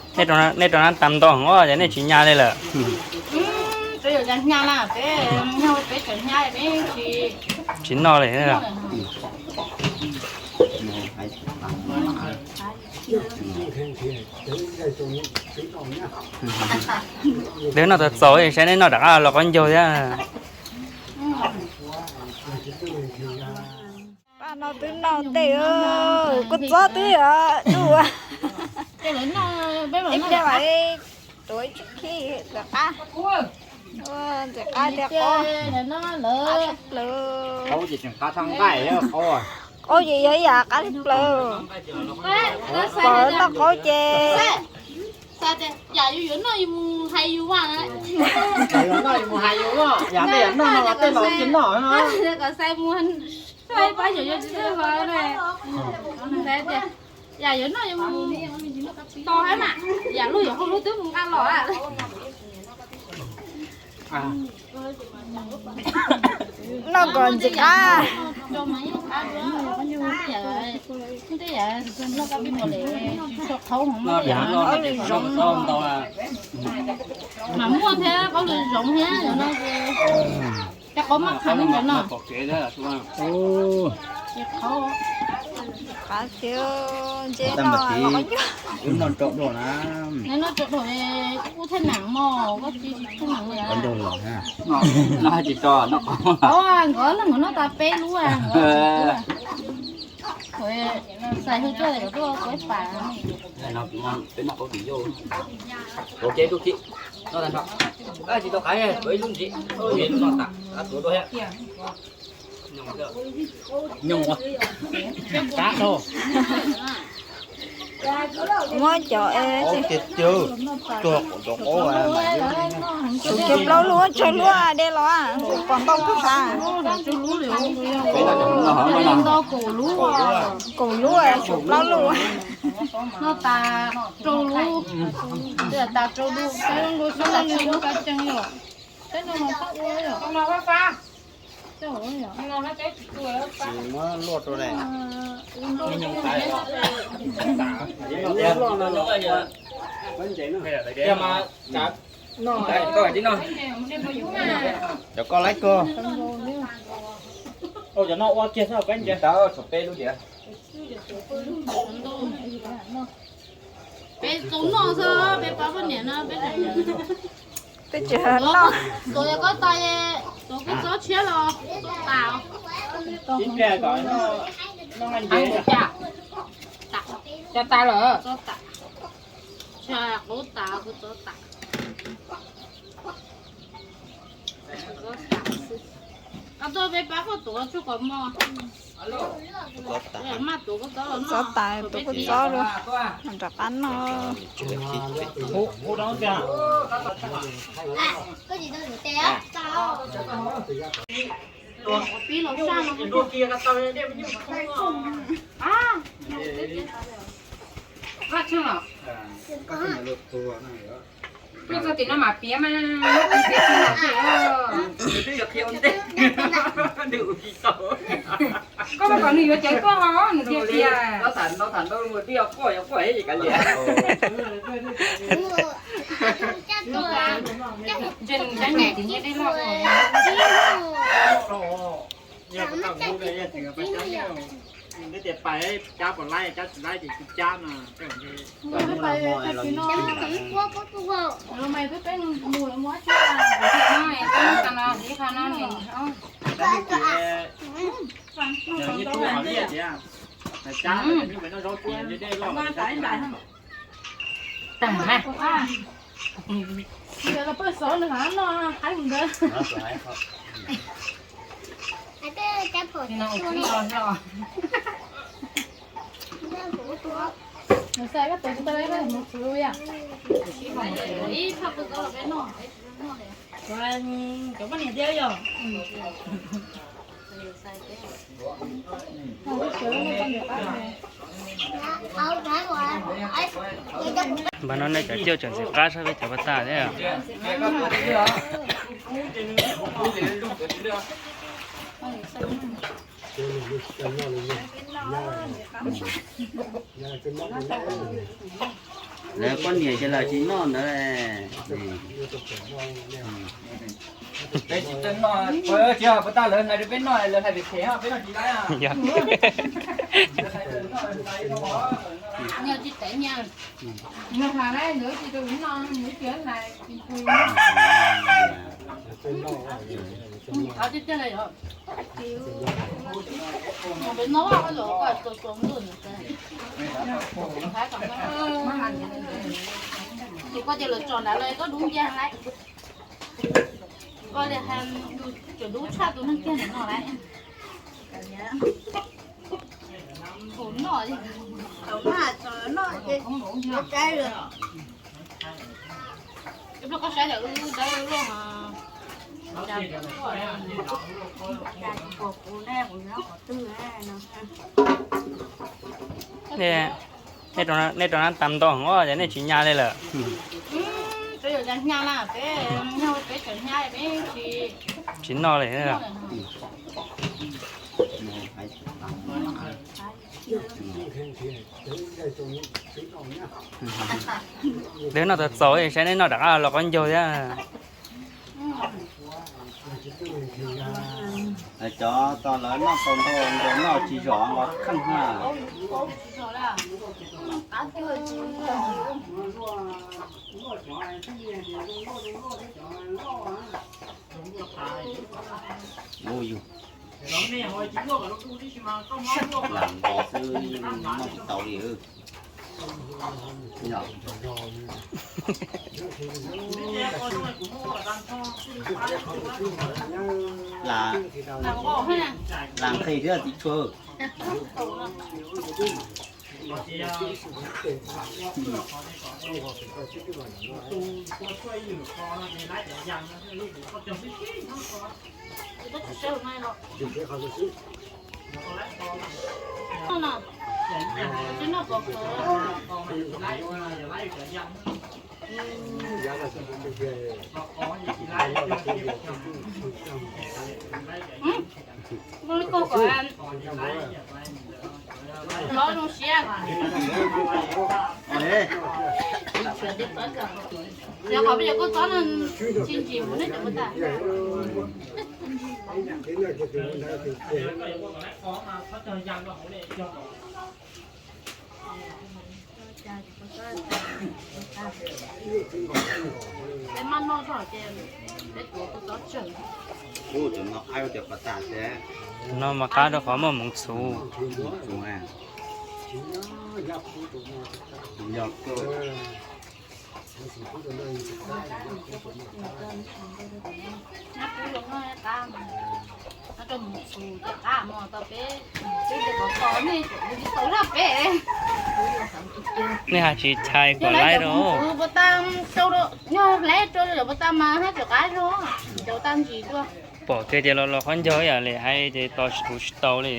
Nej rau nab tas ntau heev os, ces nej tsis nyas li lawm. Tsis noj li. Lawv noj txaus txaus, saib nej noj rov qab los qaub ncaug thiab. Paj no twb noj tej, kua txob twb dua. Ib pliag mam tuav ib tug khib ntxim qab, ntxim qab tiag, qab tshaj plaws. Qaub ces yog yam qab tshaj plaws. Pom noj qaub ces yus yuav noj yus mus hais yus vaj na. Yus noj yus mus hais yus, yam tej yam noj no los tej laus tsis noj. Yam yuav noj yus mus to hab mas, yam luag yam hauj lwm twb mus nqa los. Noj kom ntxim qab. Qaub lwm zoov. Mas muaj thiab qaub lwm zoov thiab no. Cov qaub maj qham li ntawd no. Qab tiag, ntshe noj rau dua na. Noj rau dua, ub thaj nam mog, koj tsis thaj nam li. Noj tsis tso, noj qaub. Qaub nkawd leej nkawd noj tas peb lub. Xais hwj tuaj, tuaj kuv pam. Peb noj qaub tim yauj. Ua ke tub khib, noj tag nrho. Tsis tau qab, ib lub ntxiv, ib lub no tas, tuav dua thiab. Nyoos, qab dhau. Muab cov, cog qom cov qaub, tshuav kiag plaub lub, tsawg lub de los, pom ntau kawg sav. Kaum lub, tshuav plaub lub. Noj tas rau lub, tas rau lub, noj tas tsis lub kab ceeb yom. Tsis muab luaj rau dais. Cov koj laib koj. Cov no ua kiag xwb, kab nce tau tshuav peb lub diam. Peb tsis noj xwb, peb pab poj niam no, peb tsis noj. Tuav yog koj tas, tuav koj txob tshiab los tas. Ib pliag kom noj nce. Cas tas lawm. Txob tas. Tsis qub tas, kuv txob tas. Koj tuaj peb pab koj tuav tsuj kom mos. Maj tuav koj txob los noj. Txob tas, tuav koj txob los rov qab noj. Koj txog tim no mas piav mas, piav tsis tau. Koj mas kom nws yuav cawv koj ho nws thiaj piav. Ntshe nws cab nyem tim nws dej loj. Yog koj tau hu, yog tseem pais cab, nws twb tias pais cab puas laib, cab tsis laib ces tsis cab no. Ib tug hauv liaj tias, cab, noj zaub cuag ntshe dej loj. Tag mas. Cov poj niam thiab yog. Npaj no nej cov cuaj tseem ntxim qab sab peb cov pas tas thiab. Lawv poj niam ces lawv tsis noj ntawd. Peb tsis tau noj, tsis yog puas tag lawv hais rau peb noj, lawv hais phem phem, peb noj tsis laib. Noj tsis tev nyiaj, nws hais lawv tsis rau noj, nws tias hais tsis pub. Qhov tiag tiag li os. Peb noj vaj los koj tau tsaus ntuj ntawd. Tus koj tias lawv tso nrad los koj dub ncia lawm. Koj li hais yus tseem dub tshaj tus neeg kiag ntawm no lawm. Tus noj, tus noj ces cai lawm. Ib pliag koj saib lawm wb dawb luaj. Nej rau na tas nto os, ces nej tsis nyas li lawm. Peb yuav nyas na, peb, peb tseem nyas peb tsis noj li. Dawb noj txaus txaus, saib nej noj rov qab los qaub ncaug thiab. Cov tos lawv noj tau ntau nkaus noj tsis zom nkaus kheej na. Lam npos xwb, noj tsis tau li. Lam nqhis thiab txiv tshua. Muaj ib tug kom lov zoo siab. Yog qhov peb cov koj txob no tsis ntsim mus nej cov mus tag. Peb maj noj zog ces peb tuav kua txob tsawg. No mas qab rau qhov muaj hmoov txhuv. Nej hais tsis txhais kom laib rau. Pom kiag tias los los qaub ncaug ib yam li hais ces tos tsis tau li.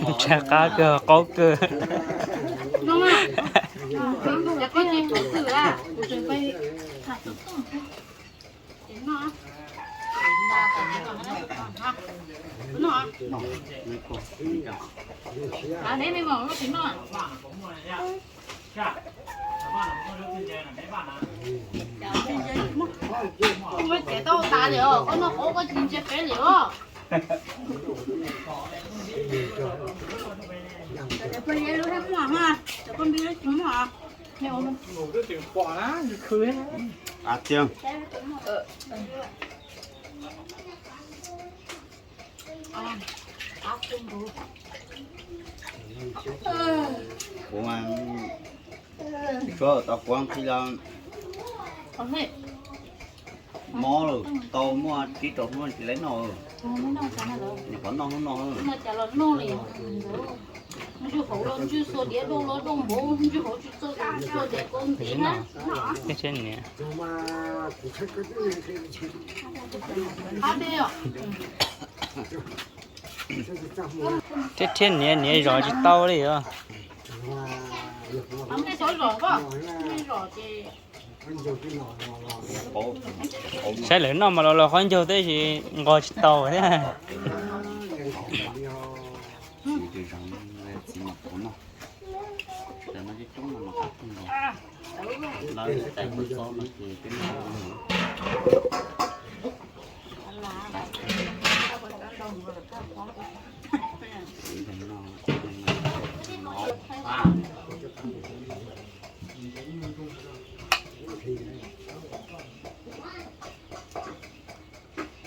Ntshai qab kawg qaub kawg. Tau tas li os, koj noj qaub koj tsis ntsia peb li os. Kuv tsuav tau kuv nqhis los mob lawm, tau muaj tsib rau hnub tsis laib noj. Nyuam qhuav noj hnub no. Ntswj hauv los ntswj xuas diav, dooj los dooj npaum, ntswj hauv tsis txog txog diav kau ntiv na. Thiab thiab niam niam zov tsis tau li os. Saib lawv noj mas los los qhov ncaug tib si nqos tsis tau thiab.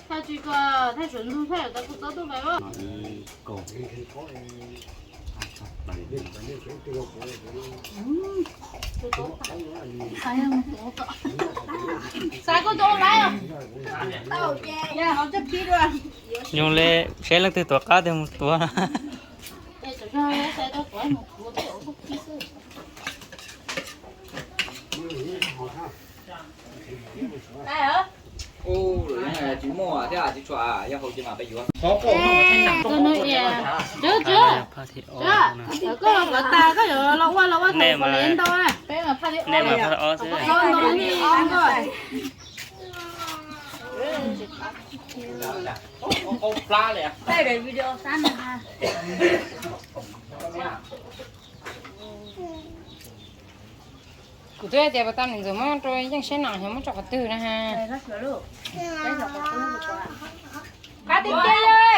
Thaij tsis koj, thaij suav ntug thaij tau kuv txob tuaj pais os. Xav koj tus laib. Zoo li saib leej twg tuav qab tiag mus tuav. Tsis muaj thiab tsis tshua, yog hauv ces mam peb yuav. Koj los tas koj yuav los ua los ua tau ntau. Nej mas phaj ob xwb. Kuv twb hais tias puas tau niam ntxawm muab rau Yeej saib no xyov muab tso qhov twg na ha. Qab tiag tiag li.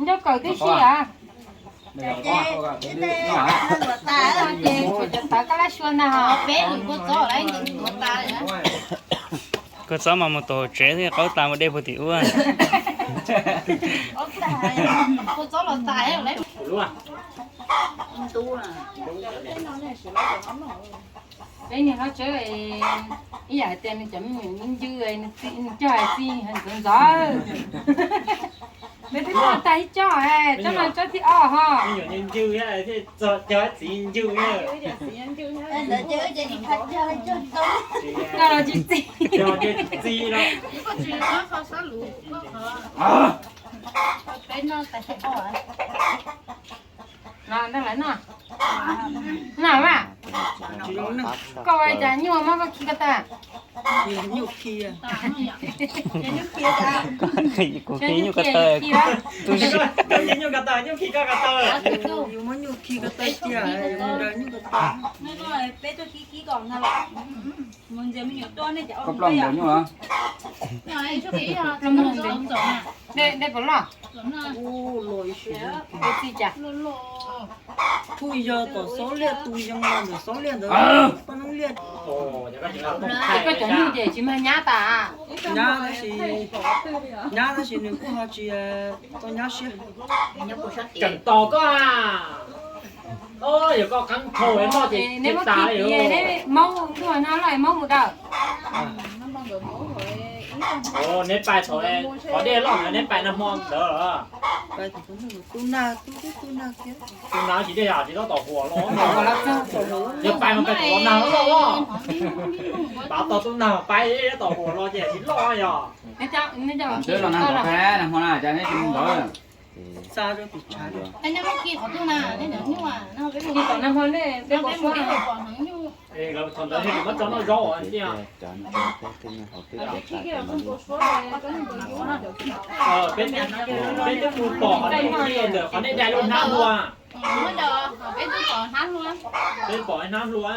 Nco kawm tib si a. Ces tshuav cov tawv koj lab xyuas ntag. Peb lwm kua txob lawm, kua txob mas mus tom tsev thiab qaub tas mus de puag tim ub. Kua txob los tas lawm. Peb niag hlob tsawb ib yam hais tias nws cov me nyuam ncw, nws cog hais txij ntxov ntxov. Peb twb tag ib tsob, tsob no tsob thib ob ho. Cog txiv ncw. Koj los tsis txi. Tsis txi no. Los ntag lawm no. No mas. Koj ua cas nyuaj mas koj khi ko taw. Kuv khi nyuj ko taw. Nyuaj ko taw, nyuaj khi ko taw. Yus muab nyuj khi ko taw cia, yus mus daws nyuj ko taw. Peb tuaj kib kib kom ntag los. Koj ploj mus daws nyuj los? Dej puas loj? Kuv tsis cas. Kuj yog tom xob liaj tu yog ntawm xob liaj ntawd, poj noob liaj. Koj cov nyuj ces tsis mag nyab tas? Nyab tab sis, nyab tab sis nws kuj ho tsis tau nyab siab. Tseem tos koj a. Yog koj qeeb thau noj ces neb muab khi tias neb maub ntuj no loj maub mus daws. Neb pais thaum qhov dej loj ntawd neb pais nag hmo ntawd los? Tus nag, tus nag tsis dej tsis tab tom huam los. Yog pais mas pais tom nag loj loj. Pais tau tus nag pais tab tom huam los ces tsis loj yog. Nag hmo na cas neb tsis mus ntawd? Xa rau tim tshav. Neb muab khi qhov twg na, neb cov nyuj a? Khi tom nag hmo nej, peb pom suab. Thaum ntawd muab tso noj zaub tiag. Peb twb mus pom qhov nej khi ntawm qhov nej dai lub hnab hlua. Peb pom hnab hlua.